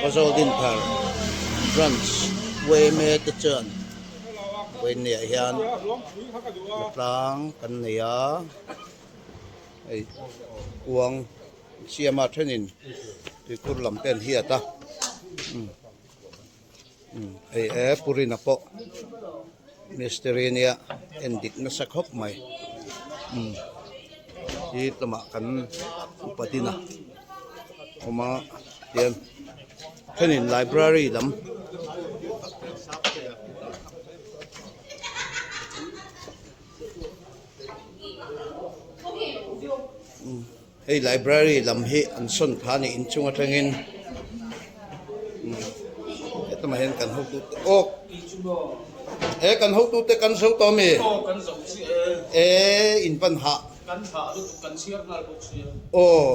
Khawzawl Dinthar Branch yma te chuan vawiinniah hian tlang kan nei a hei kuang siama thenin tuikhur lam te an hiat a hei e purina pawh mistiri nia en dik nasa khawp mai hi lamah kan upa din a awm a tian thenin library lam. Hei library lam hi an sawn kha a ni inchung atangin hetlaiah hian kan hotu te aw he kan hotu te kan zo tawh ami e in pan hah aw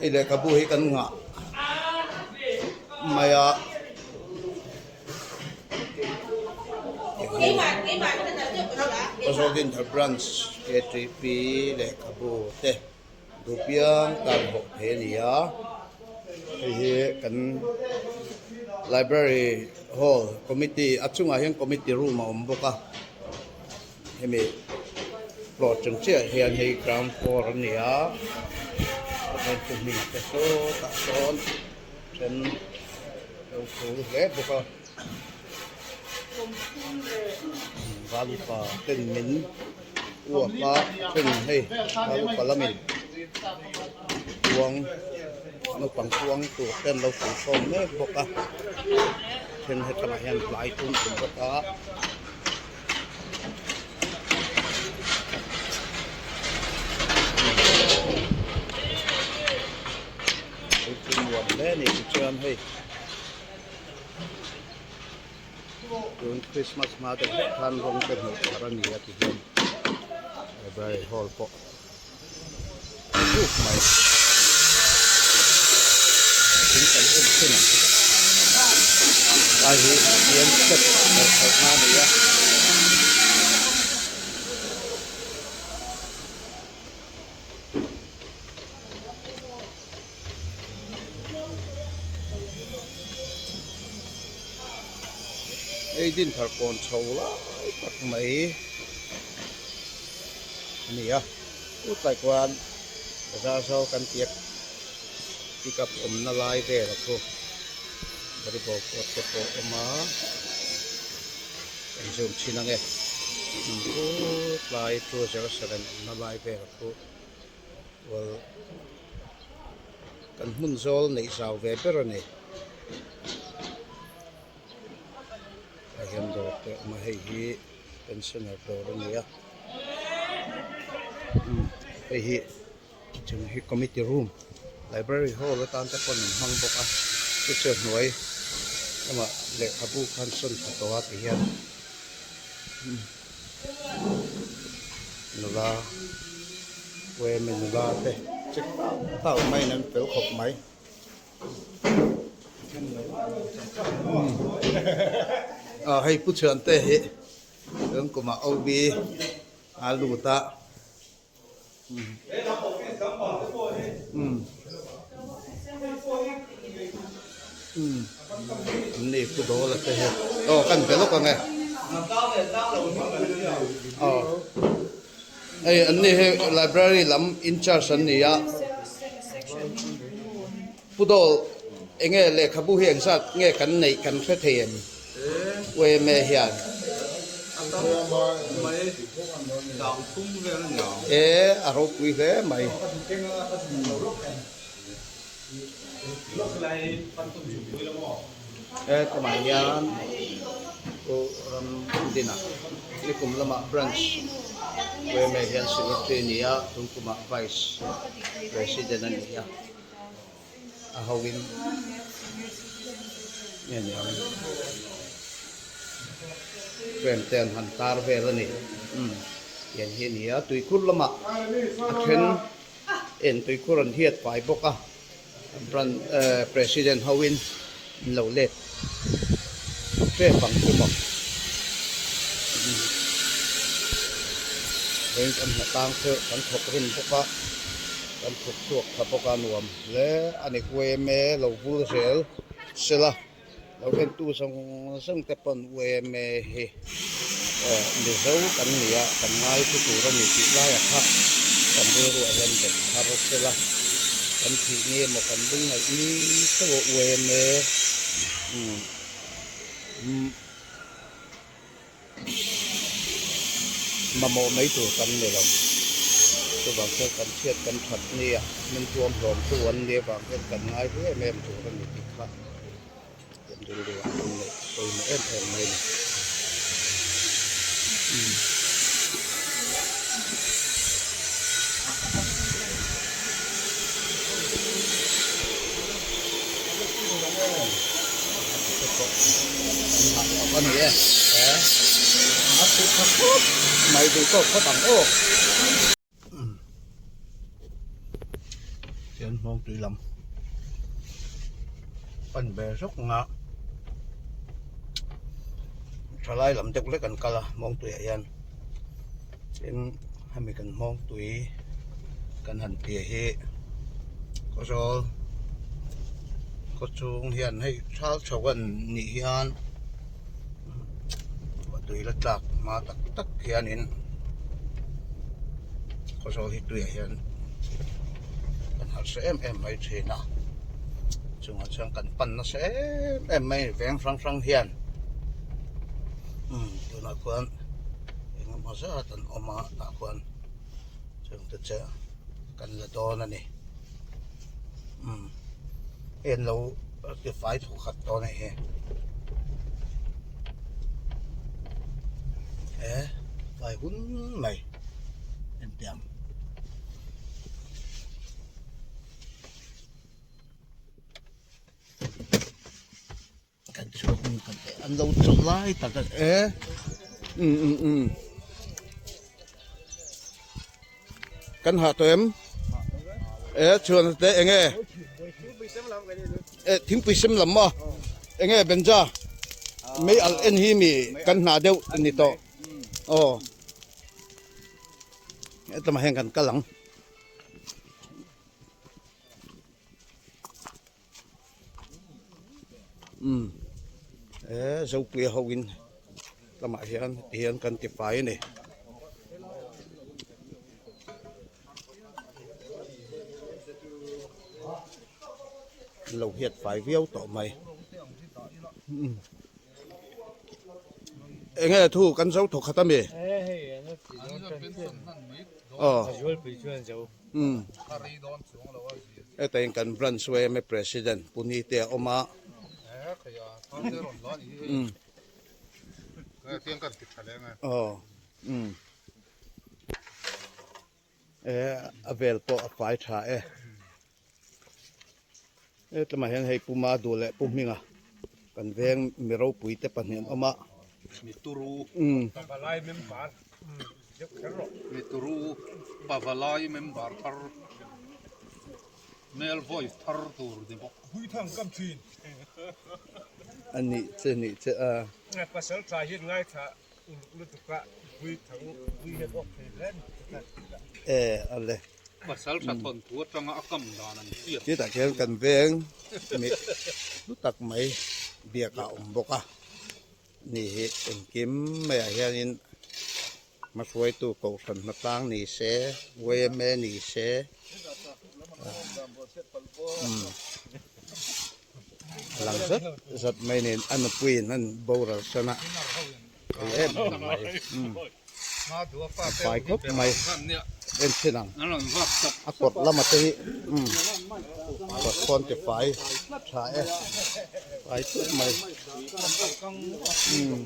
hei lehkhabu hi kan nghah mai a. Khawzawl Branch KTP lehkhabu te duhpiang tan hawk thei a ni a, hei hi kan library hall committee a chungah hian committee room a awm bawk a, hemi floor chung chiah hian hei ground floor a ni a, hming te sawtah sawn then. Lo phur hle bawk a, Valupa ten min uap a then hei Valupa lamin kuang naupang kuang tur te an lo fur khawm mek bawk a then hetlamah hian tlai tum awm bawk a. Chu nuam hle a ni tichuan hei tun Christmas hma te hlek khan rawng te hmuh thar a ni a ti hian library hall pawh a buk mai thing kan en thin ang lai hi hian step kal chhoh na a ni a. Hei Dinthar kawn chho lai tak mai a ni a, chutlai chuan bazar zo kan tia pick up awmna lai vel a thu volleyball court te pawh a awm a kan zoom chhin ange chutlai 207 awmna lai vel a thu. Well, kan hmun zawl neih zau ve ber a ni. Tah hian dawr te a awm a, hei hi pensioner dawr a ni a. Umm hei hi chung hi committee room library hall atan te pawh an hmang bawk a, chu chu a hnuai lamah lehkhabu khan sawn thla tawh a ti hian umm. Nula Women nula te chek tauh tauh maiin an fel khawp mai. Aw hei Pu Chhuante hi tun kumah OB a lut a. Ni pu dawl a te hi aw kan be lawk ang e aw hei an ni hi library lam in charge an ni a pu dawl enge lehkhabu hi engzat nge kan neih kan hre thei em yma hian e a ropui hle mai. He tumah hian Pu Ram Dina nikum lamah branch yma hian secretary a ni a, tun kumah vice president a ni a, a hoin nge ni ang frame te an han tar vel a ni umm tiang hi a ni a tuikhur lamah a then. En tuikhur an hiat fai bawk a, Branch President hoin an lo let hrep ang chu maw. Vawiin kan hna tang theuh kan thawk rim bawk a, kan thawk chhuak tha bawk a nuam hle a ni. UMA lo vul zel sela lo entu zawng zawng te pawn UMA hi Mizo kan ni a, kan ngai thu tur a ni tih laiah kha kan rilruah hian bet thar sela kan thih ni emaw kan lungngaih ni theuh a UMA umm. Mamawh mai tur kan ni lo. Chuvang chuan kan chhiat kan that nia min tuam hlawm tu an nia vang hian kan ngai hle em em tur a ni tih kha kan rilru ah kan neih pawimawh em em mai a ni. A ni e he a thu tha khawp mai duh tawk phawt ang aw tian hmawng tui lam pan ve zawk nga thalai lam deuh lek an kal a hmawng tuiah hian tin hemi kan hmawng tui kan han tia hi khawzawl khaw chung hian hei thal chho an nih hian tui la tlak hma tak tak hianin khawzawl hi tuiah hian kan harsa em em mai thin a chungah chuan kan pan nasa em em mai veng hrang hrang hian umm tunah khuan engemaw zat an awm a tah khuan chungte chu kan la dawn a ni umm hei an lo tifai thawk khat dawn a hei he fai hun mai hetiang. Kan chhuak hmun khat leh an lo chawlh lai tak a e um um um kan hah tawh em e chhuan te eng nge e thingpui sem lam maw eng nge benja mei alh en hi mi kan hna deuh a ni tawh aw hetlama hian kan kal ang. Umm he Zopuia ho in lamah hian ti hian kan ti fai a ni. An lo hiat fai viau tawh mai. Eng nge thu kan zo thawk khat a mi? Aw. Umm heta in kan branch yma president Pu Nite a awm a umm aw umm e a vel pawh a fai tha e hetlaiah hian hei Pu Madu leh Pu Hminga kan veng mi ropui te pahnih an awm a. Umm. Mituru Pavalai member thar male voice thar tur ni bawk. Huithang kam thin. A nih che nih che a. Pasal tha hian ngaithla uluk lutuk a huithang hui hian awk thei hle ni. E a le. Pasal tha thawnthu atanga a kam dan an hriat. Chutah khian kan veng mi hlu tak mai biak a awm bawk a. Ni hi engkim maiah hianin hmahruaitu kohhran hmatlang ni se, yma ni se umm a lang zat zat mai nen a nupuiin an boral san a ei em em mai umm a fai khawp mai en chhin ang a kawt lama te hi umm kawt khawn ti fai tha e fai tut mai umm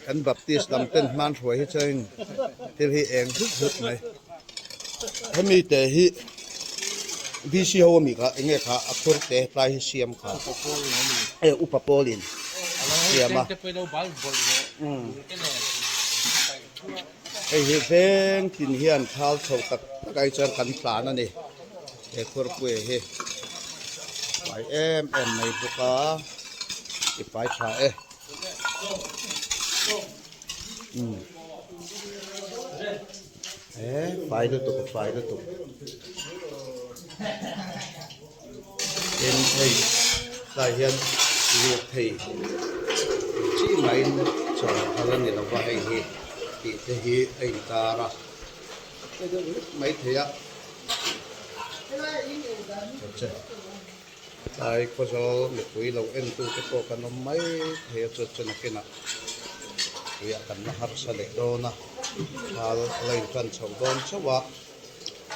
kan baptist lam ten hman hruai hi chuan thil hi eng zut zut mai hemi te hi VC ho ami kha enge kha a khur te tlai hi siam kha e upa pawlin siam a hei hi veng tin hian thal chho tak tak ai chuan kan tlan a ni he khurpuia hi fai em em mai bawk a ti fai tha e. Fai lutuk a fai lutuk. Tin hei tlai hian lirthei chi maiin chaw phal a ni lo va hei hi tih te hi a intar a a deuh hlek mai thei a tlai khawzawl mipui lo en tu te pawh kan awm mai thei a chu chu nakinah tuiah kan la harsa leh dawn a thal a la intan chho dawn chauh a.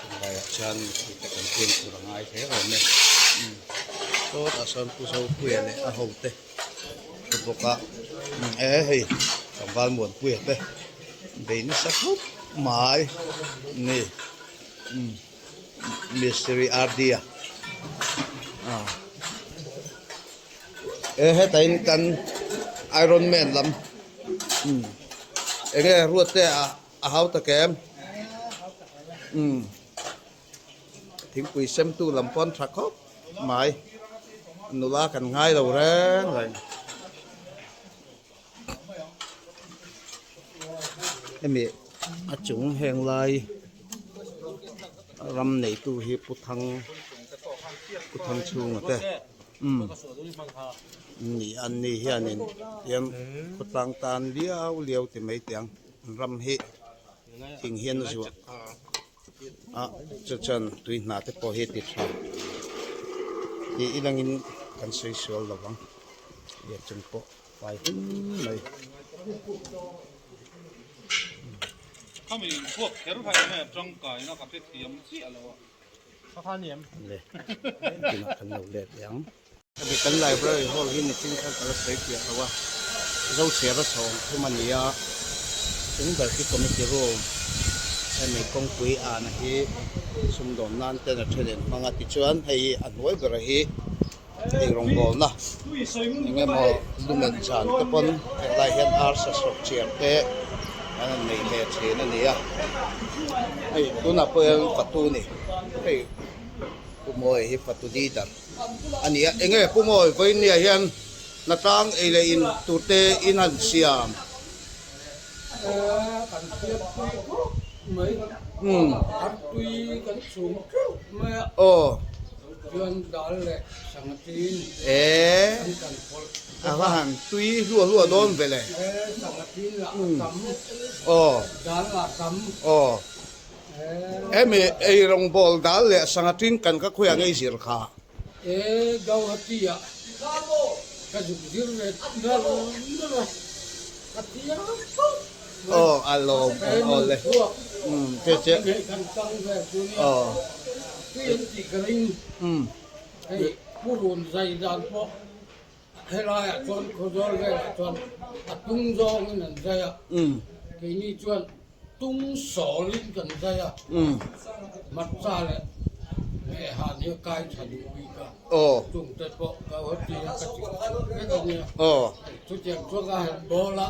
Tunlaiah chuan mipui te kan fim tur a ngai hle awm e. Sawtah sawn Pu Zopuia leh a hote thu bawk a, e hei tlangval Muanpuia te bei nasa khawp mai ni Mistiri RD a e hetah in kan Iron Man lam enge Ruatte ah. A hau tak em? Umm. Thingpui semtu lam pawn tha khawp mai. Nula kan ngai lo reng reng. Hemi a chung heng lai ram neitu hi Pu Thang Pu Thang chhunga te. Umm. Ni an ni hianin tiang khawtlang tan liau liau ti mai teh ang. Ram hi thing hian a zuah a chu chuan tui hna te pawh hi ti tha ti ilangin kan sawi sual lo ang lian chung pawh fai hlim mai. Khami inchhuak kher kha enge tangkaina ka hrethiam chiah lo a. Le tunah kan lo let leh ang. Hemi kan library hall hi nichin khan ka la sawi piah lo a, Zochhiara chhawng thum a ni a, chung ber khi committee room hemi kawngpui ana hi sumdawn nan ten a then in hmang a tichuan hei hi a hnuai ber hi ei rawngbawlna eng emaw lumen zan te pawn helai hian arsa sawp chiar te an rawn nei ve thin a ni a, hei tunah pawh hian fatu ni hei Pu Mawi hi fatu leader. A ni a, enge Pu Mawi vawinia hian hnatlang ei leh in tur te in han siam? Kan hriat tui khawp mai, har tui kan chhum teuh mai a, chuan dal leh sangha tin an kan pawlh A va han tui hluah hluah dawn ve le. Sangha tin lah a tam, dal lah a tam. Hemi ei rawngbâwl dâl leh sangha ṭin kan ka khawiah ngei zir kha. E Gauhati-ah ka zuk zir ve ngar ngar a, ka thiam khawp mai. Aw, a lawm awm aw le. Umm, che che. Hei kan tang ve chu nia, tui an tih ka ring. Hei purun zai dan pawh helaiah chuan Khawzawl velah chuan a tung zawngin an zai a, keini chuan Tung sawlin kan zai a, Matcha leh Mehhan hi a kai tha duh bik a, chung te pawh ka haw ti a ka ti vek a nia. Chutiang chuan ka han bawl a,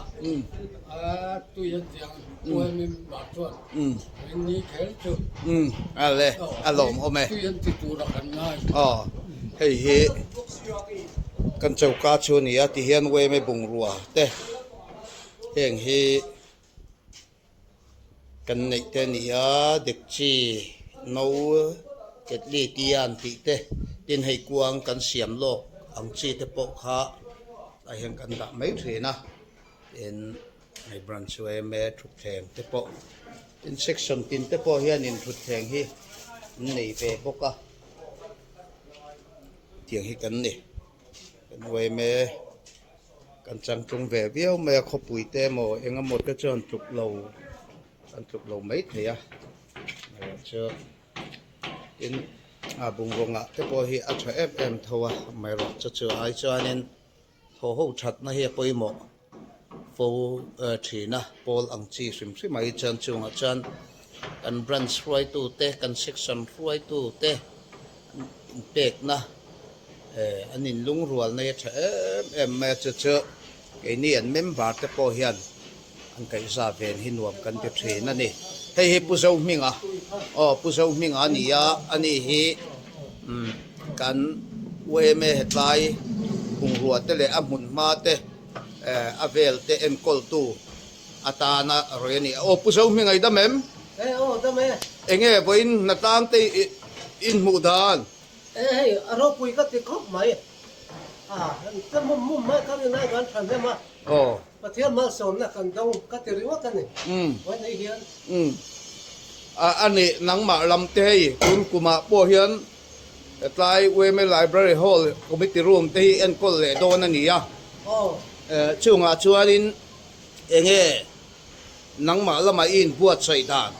tui a tiang uaimin mah chuan min ni kher chu. A lawmawm e. Tui an ti tur a kan ngai. Hei hi kan choka chu a ni a, tihian uaime bungrua te heng hi. Kan neih te a ni a, dekchi no ketli tia an tih te tin hei kuang kan siam lawk ang chi te pawh kha ah hian kan dah mai thin a, tin hei branch yma thutthleng te pawh tin section tin te pawh hianin thutthleng hi an nei ve bawk a, tiang hi kan ni kan yma. Kan changtlung ve viau mai a, khawpui te emaw eng emaw te chuan tluk lo an tluk lo mai thei a chu tin a bungraw te pawh hi a tha em em tho a amaherawhchu chu ai chuanin thaw ho thatna hi a pawimawh fo thin a pawl ang chi hrim hrim ah hi chuan chungah chuan kan branch hruaitu te kan section hruaitu te inpekna an inlungrual nei a tha em em mai a chu chu keini an member te pawh hian an kaihza ven hi nuam kan ti thin a ni hei hi Pu Zohminga aw Pu Zohminga a ni a ani hi umm kan yma hetlai bungrua te leh a hmun hma te a vel te enkawl tu atana rawi a ni a aw Pu Zohminga i dam em? E aw dam e. Enge vawiin hnatlang te i hmuh dan? E hei, a ropui ka ti khawp mai. A, ka mum mum mai ka rinai kan tha hnem a. Aw. Pathian malsawmna kan do ka ti ringawt a ni. Vawiin ei hian. Umm. A, a ni, nangmah lam te hei tun kumah pawh hian tlai UMA Library Hall Committee Room te hi enkawl leh dawn a ni a. Aw. Chungah chuanin enge Nangmah lamah i inbuatsaih dan.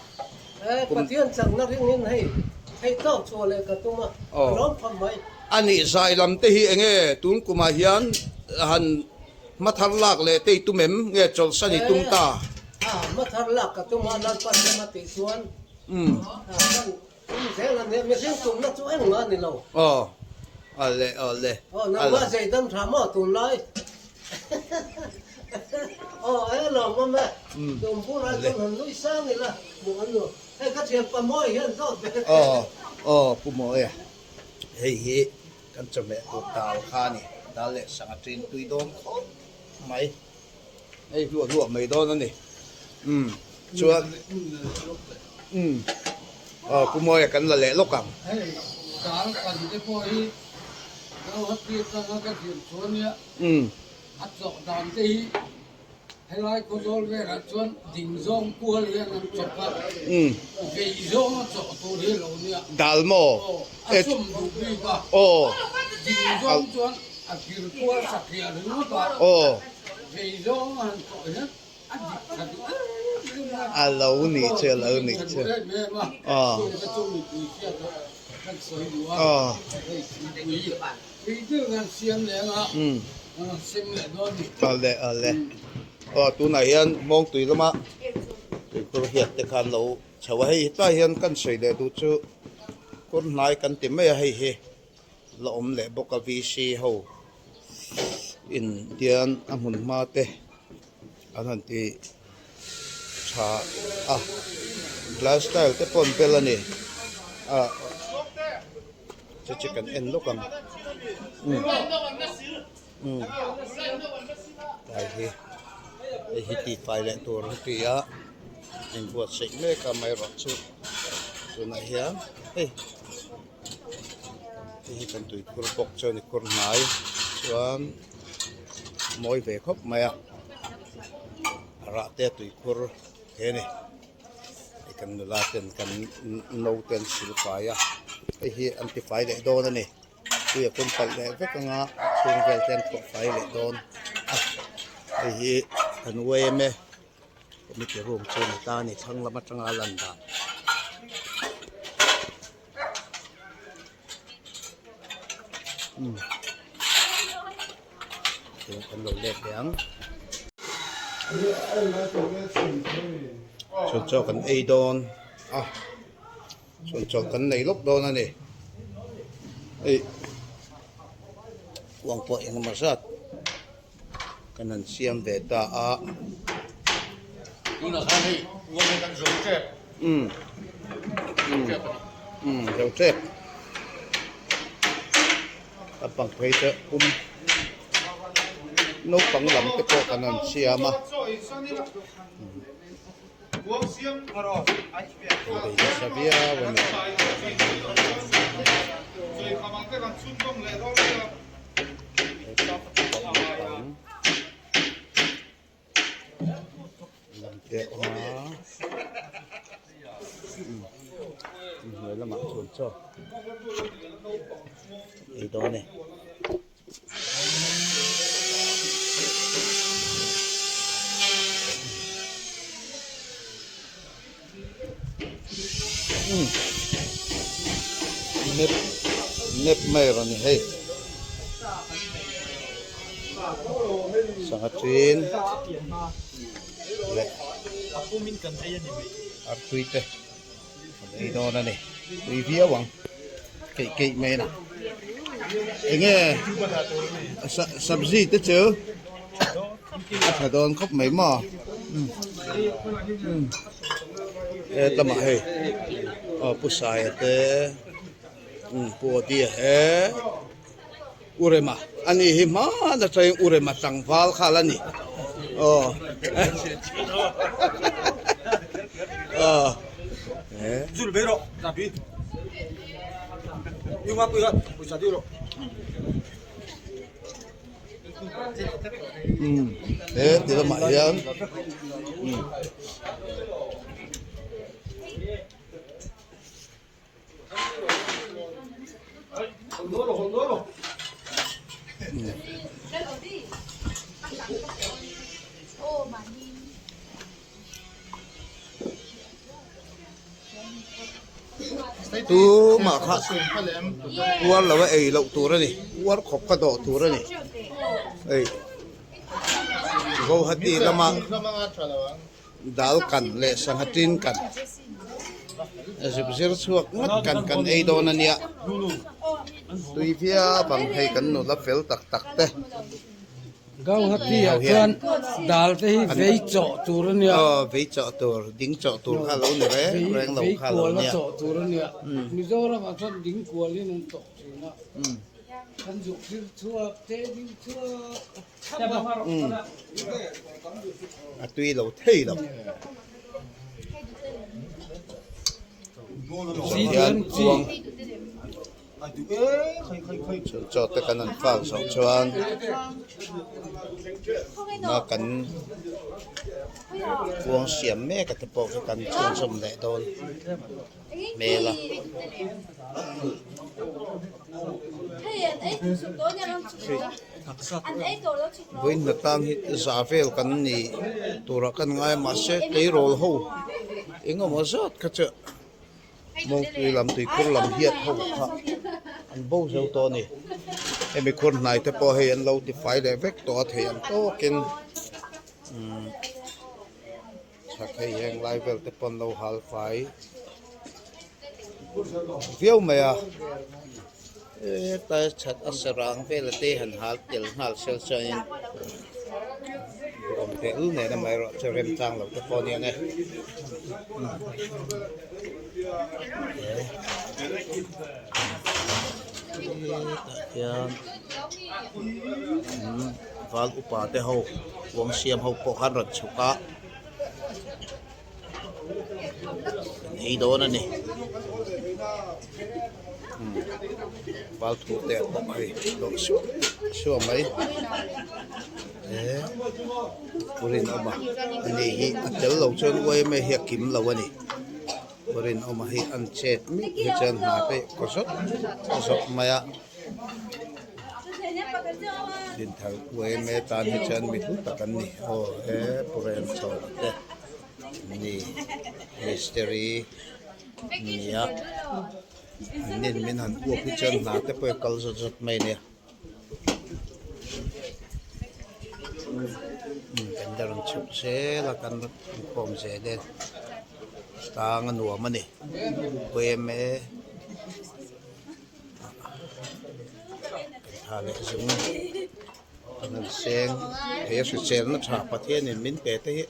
He Pathian chakna ringin hei theih tawk chhuah leh ka tum a, ka lawm pham mai. A nih zai lam te hi enge tun kumah hian han hmathar lak leh te i tum em? Nge chawlhsan i tum ta? A hmathar lak ka tum a, Lalpan rem a tih chuan kan tum zel a nia, mihring tumna chu engmah a ni lo. Aw, awle awle. Aw, nangmah zei dam tha maw tunlai? Aw, e lawm awm e. Tum bulah chuan han nui sang ila hmuh an nuam. Hei ka thianpa Mawi hian zawt ve. Aw, aw Pu Mawia, hei hi kan chawhmeh tur dal kha a ni. Dal leh sangha ṭin tui dawn khawp mai. Hei hluah hluah mai dawn a ni. Umm chuan umm aw Pu Mawia kan la leh lawk ang. Hei dal kan te pawh hi Guwahati atanga ka zir chuan nia a chawh dan te hi helai Khawzawl velah chuan ding zawng kual hian an chawp a, vei zawng a chawh tur hi a lo nia. Dal maw? Aw a sum duh bik a. Aw. Ding zawng chuan a kir kual satliah ringawt a. Aw. Vei zawng a han chawh hian a dik tha duh em em a. A lo nih chu a lo nih chu. A dik tha duh em em a. Aw. Chung te chu mipui hriat a kan sawi duh a. Aw. Hei thingpui tui deuh hian siam leh anga sem leh dawn ni. Awle awle. Aw tunah hian Hmawngtui lama tuikhur hiat te khan lo chho a. Hei hetlai hian kan sawi leh duh chu kur hnai kan ti mai a hei hi. La awm leh bawk a VC ho in tian a hmun hma te an han ti tha a glass tile te pawh an bel a ni a chu chu kan en lawk ang umm umm tlai hi hei hi tihfai leh tur an ti a inbuatsaih mek a amaherawhchu tunah hian hei. Hei hi kan tuikhur bawk chuan i khur hnai chuan mawi ve khawp mai a a rah te a tuikhur he ni hei kan nula ten kan no te an sil fai a hei hi an ti fai leh dawn a ni tui a pawm palh leh vek anga chhung vel te an thawh fai leh dawn a hei hi kan uaim e committee room chu ni ta a ni thlang lam atanga a lan dan. Kan lo let leh ang chhun chaw kan ei dawn a chhun chaw kan nei lawk dawn a ni hei kuang pawh engemaw zat kan han siam ve ta a umm umm zo tep a pang phei chu pum naupang lam te pawh kan han siam a bei nasa viau a ni. Lam te a awm a inhnuai lamah chuan chaw ei dawn e. Nep nep mai rawn ni hei sangha ṭin leh artui te an ei dawn a ni tui viau ang keih keih mai a ni enge sabzi te chu. A tha dawn khawp mai maw he lamah hei aw pu Saia te pu Adia he U Rema a ni hi hman atangin U Rema tlangval kha la ni aw aw. He ti lamah hian Tumah kha puar lo a ei loh tur a ni puar khawp kha dawh tur a ni hei Guwahati lama dal kan leh sangha tin kan zuk zir chhuak ngawt kan kan ei dawn a nia tui viau ang hei kan nula fel tak tak te. Gauhati ah chuan dal te hi vei chawh tur a nia. Aw vei chawh tur, ding chawh tur kha lo ni reng reng lo kha lo nia. Vei kual a chawh tur a nia. Mizoram ah chuan ding kual in an chawh thin a. Kan zuk thil chhuak te ding chhuak a chhap a. A tui lo thei lo. Hian kuang. Chu chaw te kan han fak zawh chuan tuna kan kuang siam mek a te pawh khi kan chhunzawm leh dawn hmel a. Vawiin hnatlang hi za vel kan ni turah kan ngai a mahse tleirawl ho engemaw zat kha chu. Mawngpui lam tuikhur lam hiat ho kha an bo zo tawh a ni. Hemi khur hnai te pawh hei an lo tifai leh vek tawh a thei ang tawkin umm chhak hei heng lai vel te pawh an lo hal fai viau mai a hetlai chhat a sarang vela te han hal tel nghal sel chuanin duhawm teh lul nen amaherawhchu remchang loh te pawh a ni ang e. Hetah hian val upa te ho kuang siam ho pawh khan rawn chhuk a an ei dawn a ni val thu te pawh hei hlawh suah suah mai he rinawma ani hi a tel lo chuan yma hi a kim lo a ni rinawma hi an chet mek hi chuan hna te kaw zawt zawt mai a. Dinthar yma tan hi chuan mi hlu tak an ni aw he pu rem chho te ni mistiri nia an nin min han uap hi chuan hna te pawh hi kal zawt zawt mai ania kan la rawn chhuk zel a kan inkhawm zel e tang a nuam a ni yma. Tha leh zung an han seng he hriselna tha Pathianin min pe te hi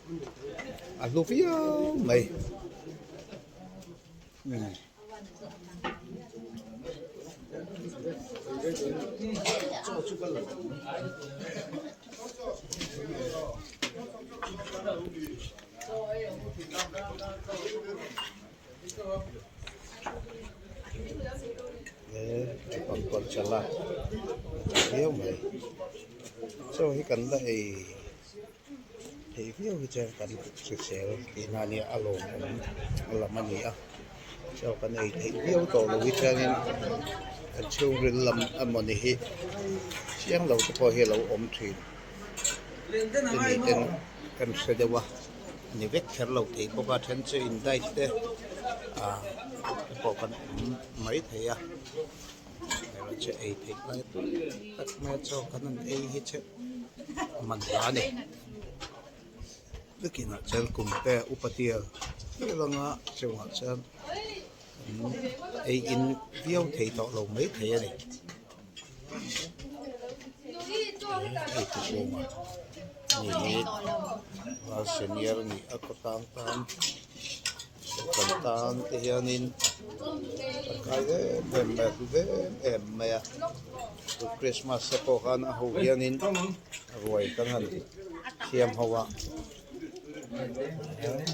a hlu viau mai. He pangpar chala a tha viau mai chaw hi kan la ei thei viau hi chuan kan hrisel tihna a nia a lawmawm a lam a ni a chaw kan ei theih viau tawh lo hi chuanin kan chhungril lam emawni hi chiang lo te pawh hi a lo awm thin chumi ten kan hre deuh a. A ni vek kher lo thei bawk a then chu in diet te ah te pawh kan awm mai thei a erawh chu ei theih lai tak mai a chaw kan han ei hi chu a man hla a ni biakinah chuan kum te upa tial tial anga chungah chuan ei in viau thei tawh lo mai thei a ni. Hei chu bawma ni hi val senior a ni a khawtlang tan kan tan te hianin a kai em em mai a hlu em em mai a chu krismas te pawh khan a ho hianin ruai kan han siam ho a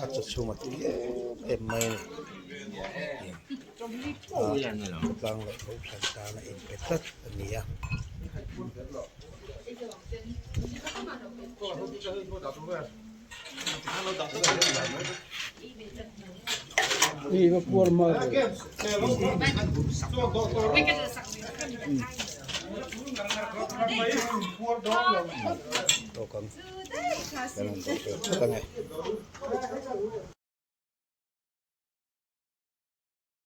a chawchhum a tui em em mai a ni. Ah khawtlang leh kohhran tana inpe tlat a ni a. Tawk ang kan han dawh fel phawt ang e.